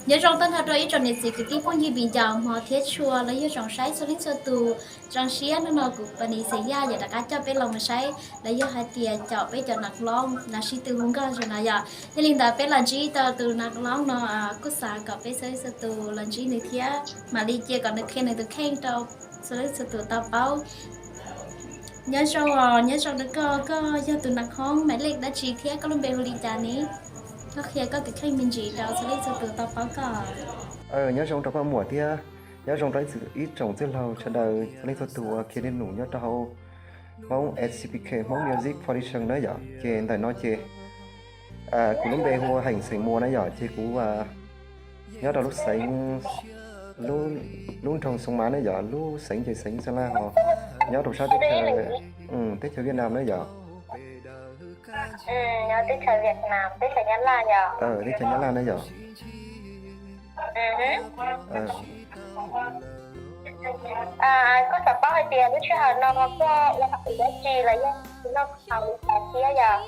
Nyob zoo tag nrho rau ib tsoom niam txiv kwv tij phooj ywg viv ncaus hmov thiab tshua los yog tsoom saib txhua leej txhua tus. Zoo siab hnub no kuv Paj Nis Xeem Yaj yuav rov qab coj peb los mus saib los yog hais tias caum peb cov nas loob no sib tw hu nkauj zaum no yom. Yog li ntawd peb los ntsib tau tus nas loob no, kuj xav kom peb txhua leej txhua tus los ntsib nws thiab mam li cia kom nws qhia nws tus kheej rau txhua leej txhua tus tau paub. Nyob zoo os, nyob zoo rau koj, koj yog tus nas hoob maiv leej dab tsi thiab koj lub npe hu li cas ne? Koj qhia koj tus kheej me ntsis rau txhua leej txhua tus tau paub koj. Nyob zoo rau koj muam thiab nyob zoo rau ib tsoom txwj laug sawv daws txhua leej txhua tus uas khiav nij num nyob rau hauv Hmoob S C P K, Hmoob Music Foundation na yom. Ces ntawm no ces kuv lub npe hu ua Heem Xeem Muas na yom, ces kuv nyob rau lub xeev, lub nroog Xoo Mav na yom, lub xeev ces xeev Xeeb Laj ho nyob rau sab teb chaws, teb chaws Viaj Nam na yom. Teb chaws Nyab Laj na yom. Kuj xav paub hais tias lub sij hawm no koj ua hauj lwm dab tsi los yog noj haus li cas thiab yom?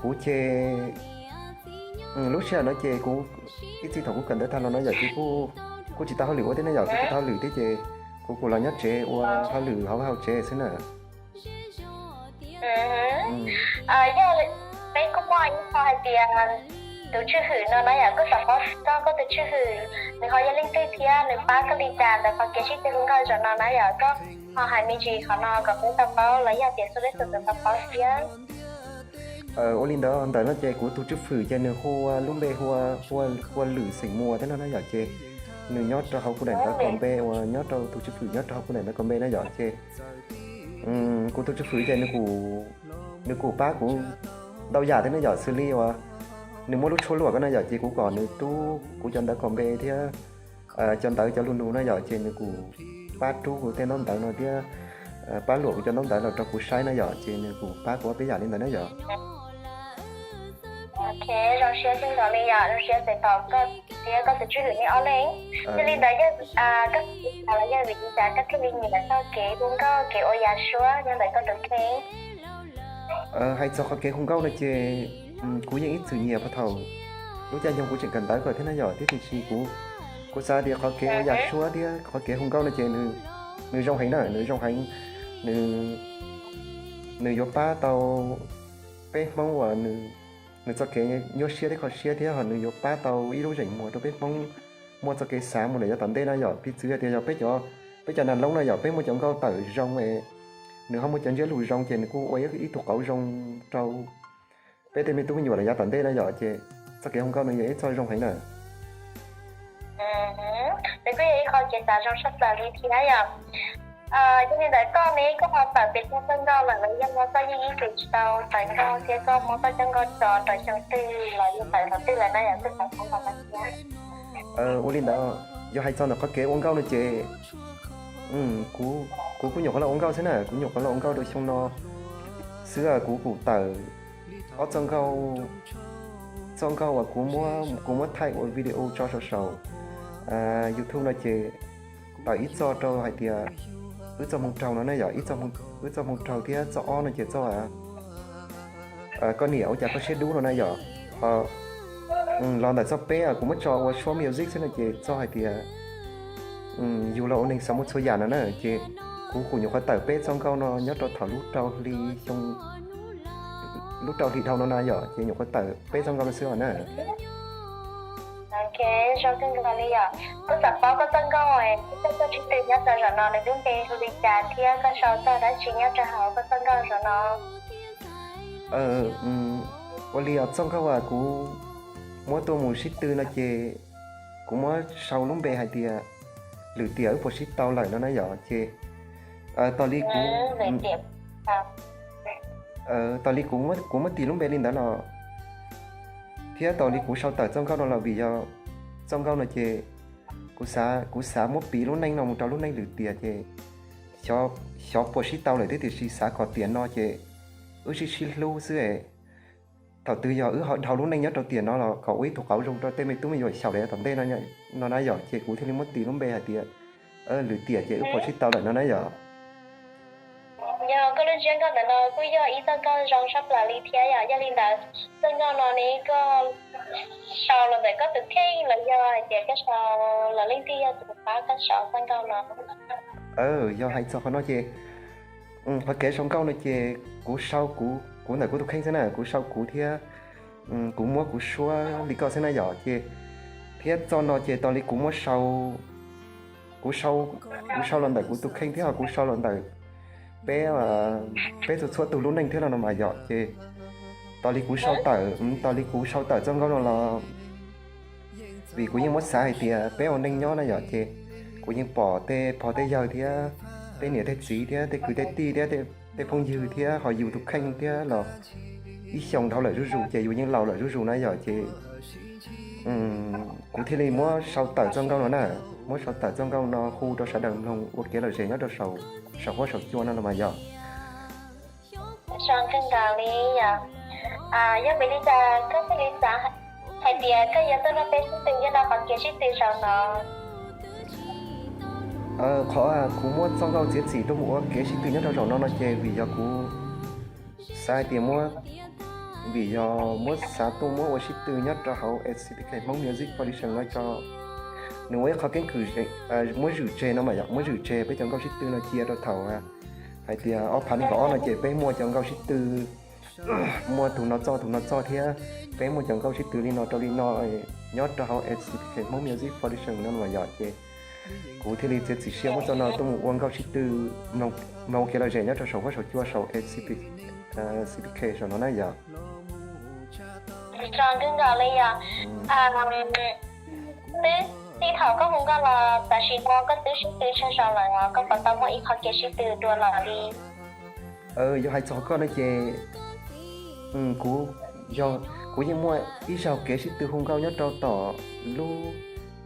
Kuv ces lub sij hawm no ces kuv ib txij thaum kuv kawm ntawv tag los no yom ces kuj tsis tau hauj lwm ua thiab ne yom, kuv tsis tau hauj lwm thiab ces kuv kuj los nyob tsev ua hauj lwm hauv vaj hauv tsev xwb na. Yog peb kuj muaj ib qho hais tias tus tswj hwm no na yom, koj xav paub koj, koj tus tswj hwm nws ho yog leej twg thiab nws pab koj li cas ntawm qhov kev sib tw hu nkauj zaum no na yom, koj ho hais me ntsis qhov no kom peb tau paub los yog tias txhua leej txhua tus tau paub thiab. Ua li ntawd, ntawm no ces kuv tus tswj hwm ces nws hu ua lub npe hu ua Lwm Xeem Muas thiab no na yom, ces nws nyob rau hauv kuv daim ntawv kom npe uas nyob rau tus tswj hwm nyob rau hauv kuv daim ntawv kom npe na yom, ces kuv tus tswj hwm ces nws kuj pab kuv ntau yam thiab ne yom, xws li uas nws muaj lub tshuaj luam ko na yom, ces kuv kom nws rub kuv cov ntawv kom npe thiab cov ntawv cov lus nug na yom, ces nws kuj pab rub kuv tej ntaub ntawv no thiab pab luam kuv cov ntaub ntawv los rau kuv saib na yom, ces nws kuj pab kuv ob peb yam li ntawd na yom. Ok, zoo siab kawg nkaus li yom, zoo siab txais tos koj thiab koj tus tswj hwm nej ob leeg. Yog li ntawd yog koj xav los yog vim li cas koj thiaj li nyiam txog kev hu nkauj kev ua yam suab nyob ntawm koj tus kheej? Hais txog qhov kev hu nkauj no ces kuv yeej ib txwm nyiam puag thaum lub caij nyoog kuv tseem kawm ntawv kom thiab na yom, thiab tiam sis kuv, kuv xav tias qhov kev ua yam suab thiab qhov kev hu nkauj no ces nws zoo heev na, nws zoo heev, nws, nws yuav pab tau peb Hmoob uas nws txoj kev nyuaj siab thiab kho siab thiab ho nws yuav pab tau ib lub zeem muag rau peb Hmoob muaj txoj kev xav mus lawm yav tom ntej na yom. Piv txwv hais tias yog peb cov, peb cov nas loob no yom, peb muaj cov nkauj tawm zoo es nws ho muaj cov ntsiab lus zoo ces nws kuj ua ib tug qauv zoo rau peb tej me tub me nyuam lawm yav tom ntej na yom, ces txoj kev hu nkauj no yog ib txoj zoo heev na. Nws kuj yog ib qho kev xav zoo tshaj plaws li thiab yom. Yog li ntawd koj ne, koj ho tawm pes tsawg txoj nkauj lawm los yog koj yeej ib txwm tsis tau tawm nkauj thiab koj muab koj txoj nkauj tso rau xyoo twg los yog tawm thaum twg lawm na yom, koj xav paub ntawm no thiab. Ua li ntawd, yog hais txog ntawm qhov kev ua nkauj no ces kuv, kuv kuj nyuam qhuav los ua nkauj xwb na, kuv nyuam qhuav los ua nkauj rau xyoo no xwb, kuv kuj tawm ob txoj nkauj, txoj nkauj uas kuv muab, kuv muab thaij ua video tso saum saum YouTube no ces tawm ib txoj rau hais tias wb txoj hmoo raug no na yom, wb txoj hmoo raug thiab txoj ob no ces txoj koj niam ua cas koj siab dub no na yom. Ho los ntawm txoj peb kuv muab tso ua suab music xwb no ces txoj hais tias yug los ua neeg xav muaj txhua yam no na, ces kuv kuj nyuam qhuav tawm peb txoj nkauj no nyob rau thaum lub rau hli xyoo, lub rau hli dhau no na yom, ces nyuam qhuav tawm peb txoj nkauj no xwb os na. Ok, zoo kawg nkaus li yom. Koj xav paub koj txoj nkauj, koj txoj tshwj twg nyob rau zaum no nws lub npe hu li cas thiab koj sau txog dab tsi nyob rau hauv koj txoj nkauj zaum no? Ua li os, txoj nkauj uas kuv muab tuaj mus sib tw no ces kuv muab sau lub npe hais tias lwm tiam wb puas sib tau lawm no na yom. Ces tos li kuv, tos li kuv, kuv muab tis lub npe li ntawd los thiab tos li kuv sau tawm txoj nkauj no los vim yog txoj nkauj no ces kuv xav, kuv xav muab piv lub neej no mus rau lub neej lwm tiam ces xyov puas sib tau lawm thiab tiam sis xav kom tiam no ces wb sib sib hlub xwb es thaum twg yog wb ho dhau lub neej nyob rau tiam no los kom ua ib tug qauv zoo rau tej me tub me nyuam xyaum lawm yav tom ntej no na yom. Ces kuv thiaj li muab tis lub npe hais tias lwm tiam ces wb puas sib tau lawm no na yom. Yog Koj lub ntsiab nkauj ntawm no kuj yog ib txoj nkauj zoo sab plaws li thiab yom. Yog li ntawd, txoj nkauj no ne koj sau los ntawm koj tus kheej los yog hais tias koj sau los leej twg yog tus pab koj sau txoj nkauj no? Yog hais txog qhov no ces, qhov kev sau nkauj no ces kuv sau kuv, kuv ntawm kuv tus kheej xwb na, kuv sau kuv thiab kuv muab kuv suab li koj xwb na yom. Ces thiab txoj no ces tos li kuv muab sau, kuv sau, kuv sau los ntawm kuv tus kheej thiab ho kuv sau los ntawm peb, peb txhua txhua tus lub neej thiab no no mas yom. Ces tos li kuv sau tawm, tos li kuv sau tawm txoj nkauj no los vim kuv yeej muab xav hais tias peb ua neej nyob na yom, ces kuv yeej pom tej pog tej yawg thiab tej niam tej txiv thiab tej kwv tej tij thiab tej phooj ywg thiab ho yus tus kheej thiab los ib xyoos dhau lawm zuj zus ces yus yeej laus lawm zuj zus na yom. Ces kuv thiaj li muab sau tawm txoj nkauj no na, muab sau tawm txoj nkauj no hu rau sawv daws mloog ua kev lom zem nyob rau saum, saum huab saum cua no los mas yom. Zoo kawg nkaus li yom. Yog vim li cas koj thiaj li xav hais tias koj yuav tuaj nrog peb sib tw nyob rau qhov kev sib tw zaum no? Qhov kuv muab txoj nkauj txiav txim tuaj mus ua kev sib tw nyob rau zaum no no ces vim yog kuv xav hais tias muab, vim yog muab xav tuaj muab ua sib tw nyob rau hauv S C P K Hmoob Music Foundation no tso, nws ua ib qho keeb kwm, muab zwm tseg no mas yom, muab zwm tseg peb cov nkauj sib tw no cia rau thaum hais tias ob phav nees nkaum ob no ces peb muaj cov nkauj sib tw, muaj tus no txoj tus no txoj thiab peb muaj cov nkauj sib tw li no rau li no nyob rau hauv S C P K Hmoob Music Foundation no mas yom. Ces kuv thiaj li txiav txim siab muab txoj no tuaj mus ua nkauj sib tw mloog ua kev lom zem nyob rau saum huab saum cua saum C P K saum no na yom. Zoo kawg nkaus li yom. Twb txij thaum koj hu nkauj los tam sim no koj twb sib tw tshaj zaum lawm, koj puas tau muaj ib qho kev sib tw dua los li? Yog hais txog koj no ces kuv, yog, kuv yeej muaj ib zaug kev sib tw hu nkauj nyob rau tom lub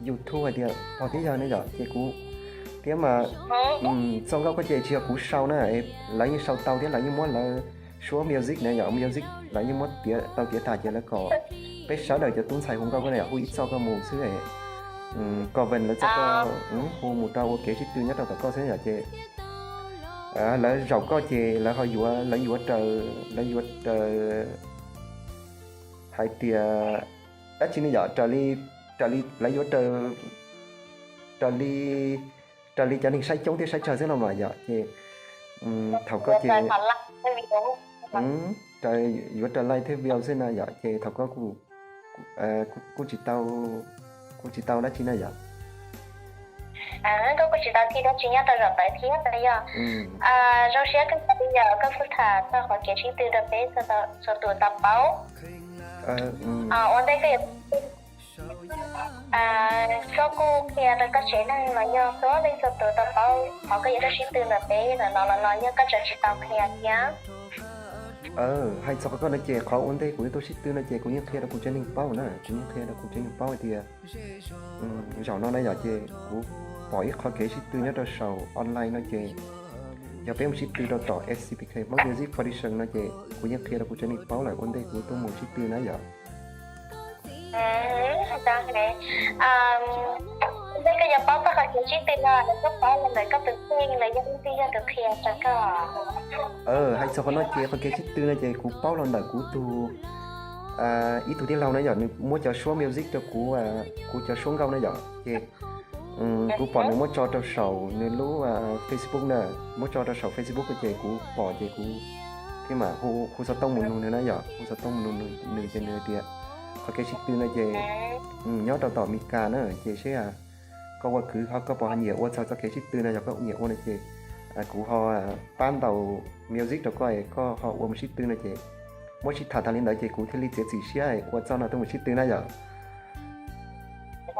YouTube hais tias pog thiab yawg ne yom, ces kuv thiab mas txoj nkauj koj ces tsis yog kuv sau na, lawv yeej sau tau thiab lawv yeej muab lawv suab music na yom, music lawv yeej muab tiav tau tiav tas ces lawv kom peb sawv daws cov tub ntxhais hu nkauj koj na yom, hu ib txoj koj mus xwb, cover lawv txoj koj, hu mus rau ua kev sib tw nyob rau tom koj xwb yom. Ces lawv zaum koj ces lawv ho yuav, lawv yuav raws, lawv yuav raws hais tias dab tsi ne yom, raws li, raws li lawv yuav raws, raws li, raws li cov neeg saib coob thiab saib tsawg xwb no mas yom. Ces thaum koj ces yuav raws like thiab view xwb na yom. Ces thaum koj kuj, kuj tsis tau, kuj tsis tau dab tsi na yom. Koj kuj tsis tau thiaj dab tsi nyob rau zaum ntawd thiab yog. Zoo siab kawg nkaus li yog koj kuj tham txog qhov kev sib tw rau peb txhua tus tau paub. Ua ntej koj yuav, koj kuj qhia rau koj tsev neeg los yog txhua leej txhua tus tau paub qhov koj yuav tuaj sib tw ntawm peb ntawm no los no yog koj tseem tsis tau qhia thiab? Hais txog qhov koj no ces qhov ua ntej kuv yuav tuaj sib tw no ces kuv yeej qhia rau kuv tsev neeg paub na, kuv yeej qhia rau kuv tsev neeg paub hais tias zaum no na yom, ces kuv pom ib qho kev sib tw nyob rau saum online no ces yog peb mus sib tw rau tom S C P K Hmoob Music Foundation no ces kuv yeej qhia rau kuv tsev neeg paub lawm ua ntej kuv tuaj mus sib tw na yom. Ua ntej koj yuav paub txog qhov kev sib tw no lawm koj paub los ntawm koj tus kheej los yog leej twg yog tus qhia rau koj? Hais txog qhov no ces qhov kev sib tw no ces kuv paub los ntawm kuv tus, ib tug tij laug na yom, nws muab cov suab music rau kuv, kuv cov suab nkauj na yom, ces kuv pom nws muab tso rau saum nws lub Facebook na, muab tso rau saum Facebook ces kuv pom ces kuv thiaj mam hu xov tooj mus nug nws na yom, hu xov tooj mus nug nws ces nws hais tias qhov kev sib tw no ces nyob rau tom Amelikas na ces seb koj ua kwv ho koj puas ho nyiam ua txog txoj kev sib tw no, yog koj nyiam ua no ces kuv ho pab ntaus music rau koj, koj ho ua mus sib tw no ces muab sib tham tag li ntawd ces kuv thiaj li txiav txim siab ua txoj no tuaj mus sib tw na yom.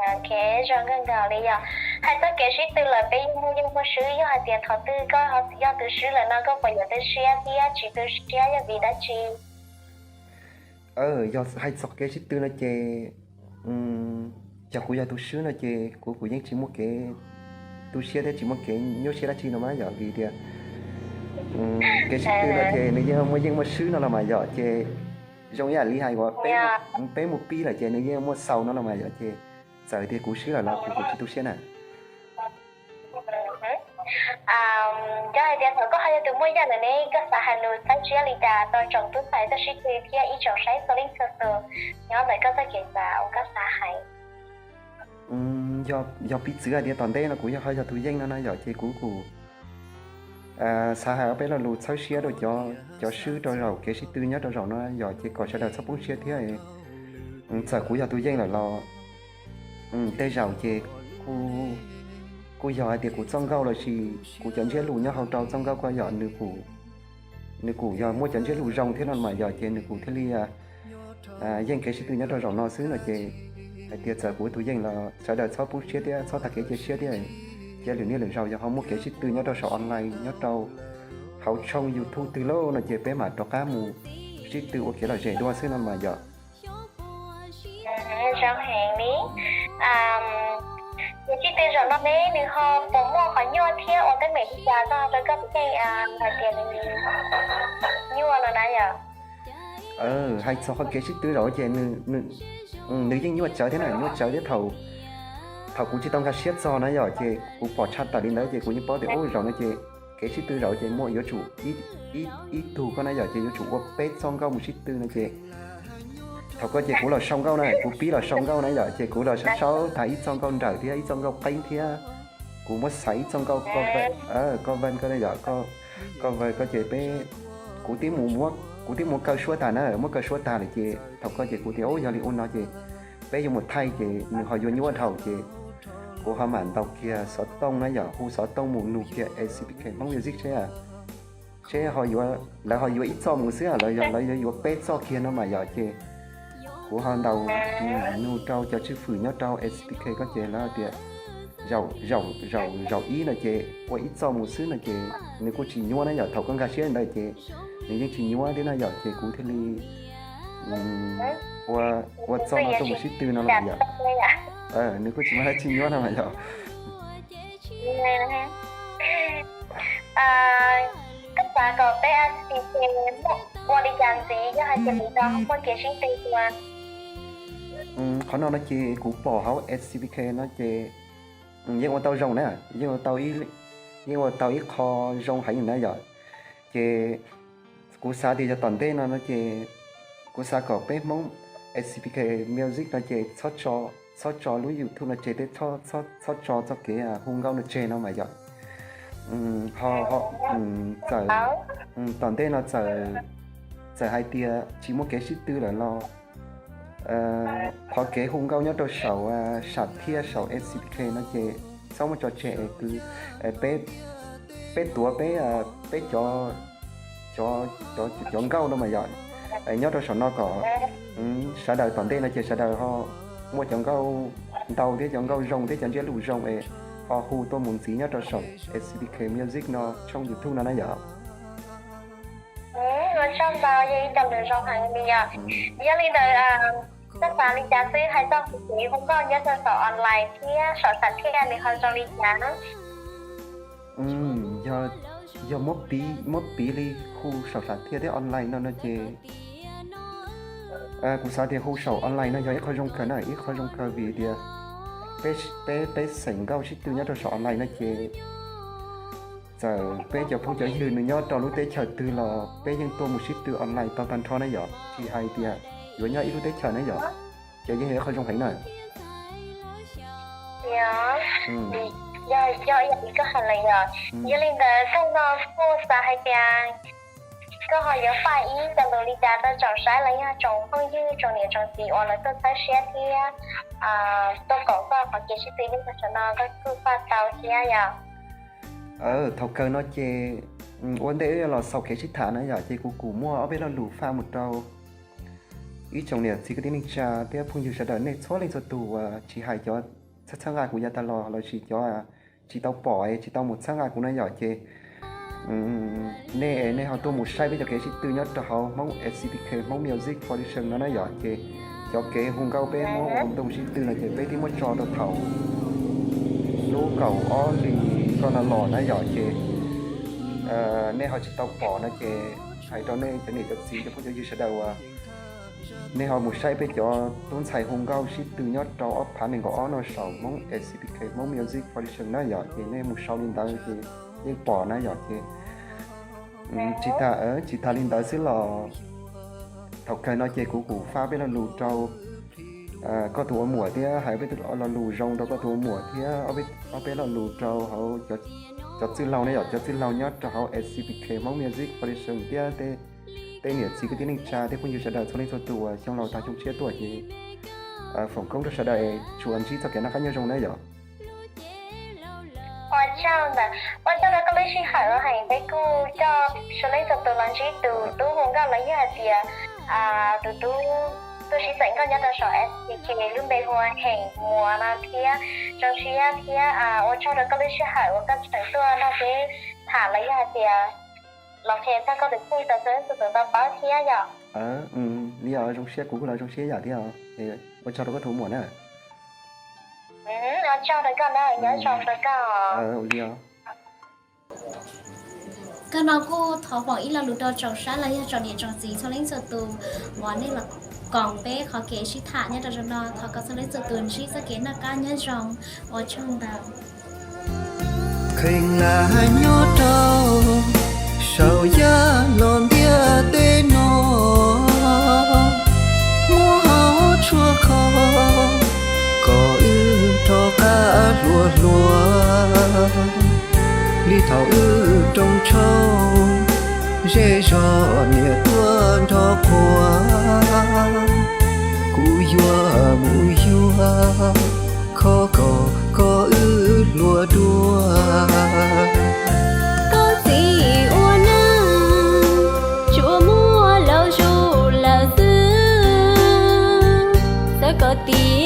Ok, zoo kawg nkaus li yom. Hais txoj kev sib tw lawm peb yeej muaj yeej muaj swb, yog hais tias thaum twg koj yog tus swb lawm no koj puas yuav tu siab thiab tsis tu siab yog vim dab tsi? Yog hais txog kev sib tw no ces yog kuv yog tus swb no ces kuv, kuv yeej tsis muaj kev tu siab thiab tsis muaj kev nyuaj siab dab tsi no mas yom, vim tias kev sib tw no ces nws yeej muaj yeej muaj swb no los mas yom, ces zoo ib yam li hais uas peb mus pib lawm ces nws yeej muaj xaus no los mas yom, ces txawm tias kuv swb lawm los kuv, kuv tsis tu siab na. Yog hais tias thaum koj ho yog tus muaj yaj ntawm ne, koj xav hais lus txhawb siab li cas rau tsoom tub ntxhais txoj sib tw thiab ib tsoom saib txhua leej txhua tus nyob ntawm koj txoj kev xav uas koj xav hais? Yog piv txwv hais tias tom ntej no kuv yog ho yog tus yeej no na yom, ces kuv kuj xav hais ob peb lo lus txhawb siab rau cov swb rau zaum kev sib tw nyob rau zaum no yom, ces kom sawv daws txhob poob siab thiab. Txawm kuv yog tus yeej lawm los tej zaum ces kuj yog hais tias kuv txoj nkauj lossis kuv cov ntsiab lus nyob hauv rau txoj nkauj ko yom, nws kuj yog muaj cov ntsiab lus zoo thiab no mas yom, ces nws kuj thiaj li yeej kev sib tw nyob rau zaum no xwb no ces hais tias txawm kuv tus yeej los sawv daws txhob poob siab thiab txhob tag kev cia siab thiab. Ces lwm niaj lwm zaus yog ho muaj kev sib tw nyob rau saum online nyob rau hauv tshooj YouTube twg lauj no ces peb mam rov qab mus sib tw ua kev lom zem dua xwb no mas yom. Zoo heev li. Kev sib tw zaum no ne nws ho puas muaj qhov nyuaj thiab ua teeb meem li cas txog rau koj tus kheej hais tias nws nyuaj no na yom? Hais txog qhov kev sib tw zaum ces nws yeej nyuaj tsawv thiab na, nyuaj tsawv thiab thaum, thaum kuv tsis tau nkag siab txog na yom, ces kuv pom tshaj tawm li ntawd ces kuv yeej paub tias ub zaum no ces kev sib tw zaum ces muaj yuav tsum ib tug koj na yom, ces yuav tsum ua peb txoj nkauj mus sib tw no ces thaum ko ces kuv los sau nkauj na, kuv pib los sau nkauj na yom, ces kuv los sau sau tas ib txoj nkauj nrawm thiab ib txoj nkauj qeeb thiab kuv muab xaiv ib txoj nkauj cover, cover ko na yom, cover ko ces peb, kuv tib mus, kuv tib mus kaw suab tas na, muab kaw suab tas lawm ces thaum ko ces kuv tias ub yog li ua no ces peb yuav mus thaij ces nws ho yuav nyuaj dhau ces kuv ho mam ntaus kiag xov tooj na yom, hu xov tooj mus nug kiag A C P K Hmoob Music seb, seb lawv ho yuav ib txoj mus xwb los yog lawv yuav yuav peb txoj kiag no mas yom, ces kuv ho ntaus nug rau cov tswj fwm nyob rau A C P K ko ces lawv tias zaum, zaum, zaum ib no ces ua ib txoj mus xwb no ces nws kuj tsis nyuaj na yom, thaum koj nkag siab ntawd ces nws yeej tsis nyuaj thiab na yom, ces kuv thiaj li ua txoj no tuaj mus sib tw no los yom. Nws kuj tsis muaj dab tsi nyuaj no mas yom. Koj xav kom peb A C P K ua li cas ntxiv yog hais tias lwm zaus ho muaj kev sib tw dua? Qhov no no ces kuv pom hauv A C P K no ces yeej ua tau zoo na, yeej ua tau, yeej ua tau ib qho zoo heev na yom. Ces kuv xav tias yog tom ntej no no ces kuv xav kom peb Hmoob A C P K Music no ces txhob tso lub YouTube no tseg thiab txhob tso txoj kev hu nkauj no tseg no mas yom. Ho txawm tom ntej no txawm hais tias tsis muaj kev sib tw lawm los qhov kev hu nkauj nyob rau saum sam thiaj saum A C P K no ces txhob muab tso tseg es kwv peb tuav peb, peb cov, cov nkauj no mas yom, nyob rau saum no kom sawv daws tom ntej no ces sawv daws ho muaj cov nkauj ntau thiab cov nkauj zoo thiab cov ntsiab lus zoo es ho hu tuaj mus ntxiv nyob rau saum A C P K Music no tshooj YouTube no na yom. Ua tsaug ntau, yog ib co lus zoo heev li yom. Yog li ntawd, koj xav li cas xwb hais txog kev hu nkauj nyob rau saum online thiab saum sam thiaj nws ho zoo li cas? Yog, yog muab piv li hu saum sam thiaj thiab online no no ces kuv xav tias hu saum online no yog ib qho zoo kawg na, ib qho zoo kawg vim tias peb, peb xeem nkauj sib tw nyob rau saum online no ces txawm peb cov phooj cov ywg nws nyob rau lub teb chaws twg los peb yeej tuaj mus sib tw online tau tag nrho na yom, tsis hais tias yuav nyob ib lub teb chaws na yom, ces yeej yog ib qho zoo heev na. Yog, yog li koj hais lawm yom. Yog li ntawd txog no kuj xav hais tias koj ho yuav faj ib co lus li cas rau tsoom saib los yog tsoom phooj ywg tsoom niam tsoom txiv uas lawv tuaj txhawb siab thiab tuaj koom koj qhov kev sib tw nyob rau saum no koj kuj faj tau thiab yom. Thaum kawg no ces ua ntej wb los xaus kev sib tham na yom, ces kuv kuj muaj ob peb lo lus faj mus rau ib tsoom niam txiv kwv tij neej tsa thiab phooj ywg sawv daws nej txhua leej txhua tus uas tsis hais cov txhawb nqa kuv yav tag los lossis cov tsis tau pom es tsis tau mus txhawb nqa kuv na yom, ces nej, nej ho tuaj mus saib peb cov kev sib tw nyob rau hauv Hmoob S C P K Hmoob Music Foundation no na yom, ces cov kev hu nkauj peb muab ua tuaj mus sib tw no ces peb twb muab tso rau thaum lub kaum ob hlis ko no los na yom, ces nej ho tsis tau pom no ces hais rau nej cov niam cov txiv cov phooj cov ywg sawv daws uas nej ho mus saib peb cov tub ntxhais hu nkauj sib tw nyob rau ob phav nees nkaum ob no saum Hmoob S C P K Hmoob Music Foundation na yom, ces nej mus sau li ntawd ces yeej pom na yom. Ces tsis tas, tsis tas li ntawd xwb los thaum kawg no ces kuv kuj fab peb lo lus rau koj tus ua muam thiab hais peb lo lus zoo rau koj tus ua muam thiab ob peb lo lus rau hauv cov txwj laug ne yom, cov txwj laug nyob rau hauv S C P K Hmong Music Foundation thiab tej niam txiv kwv tij neej tsa tej phooj ywg sawv daws txhua leej txhua tus uas xyoo laus tag xyoo tshiab tuaj ces foom koob rau sawv daws es tsuas ntsib txoj kev noj qab nyob zoo na yom. Ua tsaug ntawm, ua tsaug rau koj lub sij hawm los heem, peb kuj coj sawv leej txhua tus los ntsib tus tub hu nkauj los yog hais tias tus tub tuaj sib txeem nkauj nyob rau saum S T K lub npe hu ua Heem Muas no thiab. Zoo siab thiab ua tsaug rau koj lub sij hawm uas koj tseem tuaj nrog peb tham los yog hais tias los qhia txog koj tus kheej rau sawv leej txhua tus tau paub thiab yom. Li os, zoo siab, kuv kuj los zoo siab yam thiab os. Ua tsaug rau koj tus muam na. Ua tsaug rau koj na, nyob zoo rau koj. Li os. Kawg no kuj thov foom ib lo lus rau tsoom saib los yog tsoom niam tsoom txiv txhua leej txhua tus uas nej los koom peb qhov kev sib tham nyob rau zaum no, thov kom txhua leej txhua tus ntsib txoj kev noj qab nyob zoo. Ua tsaug ntau. Kheev lam nyob rau saum yaj los ntiaj teb no, muab hauv tshuaj kho kom wb rov qab hluas hluas li thaum wb rooj tshoob, zej zog niam tuaj nrov quaj. Kuv yuav mus yuav khov kho kom wb hluas dua. Koj txiv ua neej tsuas muaj laus zus lawm xwb, xav kom tiv